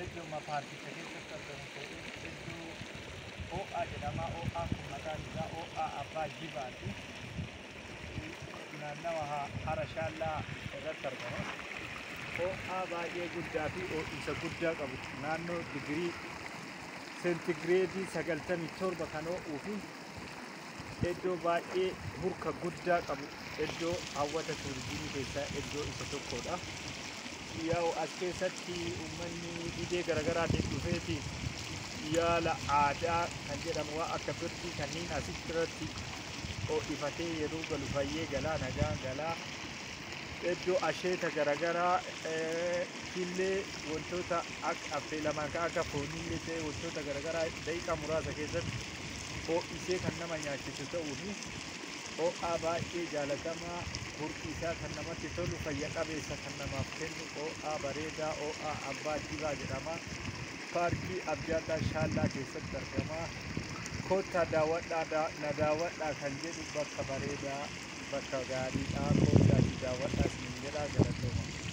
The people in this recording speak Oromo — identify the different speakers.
Speaker 1: Iddoo paarkicha keessatti argamu ta'ee iddoo ho'aa jedhama. Ho'aan kun maqaan isaa ho'aa Abbaa Jibaati. Naannawa Hara Shaallaa irratti argama. Ho'aa baay'ee guddaa fi ho'iinsa guddaa qabu, naannoo digirii seentigireedii 97 kan ho'uu fi iddoo baay'ee hurka guddaa qabu, iddoo hawwata tuurizimii keessaa iddoo isa tokkodha. Yaa'u as keessatti uummanni dhibee garaagaraatiin dhufeeti yaala aadaa kan jedhamu waan akka birdii kanneen asitti irratti ho'ifatee yeroo galu fayyee galaa, nagaan galaa. Iddoo asheeta garaagaraa killee, wantoota akka affeelaman kan akka foonillee ta'e, wantoota garaagaraa daqiiqaa muraasa keessatti ho'isee kan nama nyaachisu ta'uu fi ho'aa baay'ee jaalatamaa, hurki isaa kan namatti tolu, fayya qabeessa kan namaaf kennu, ho'aa bareedaa, ho'aa Abbaa Jibaa jedhama. Paarkii Abjaataa Shaallaa keessatti argama. Kottaa daawwadhaa, na daawwadhaa kan jedhu, bakka bareedaa, bakka gaariidha. Kottaa daawwadhaa isiniin jedha, galatooma.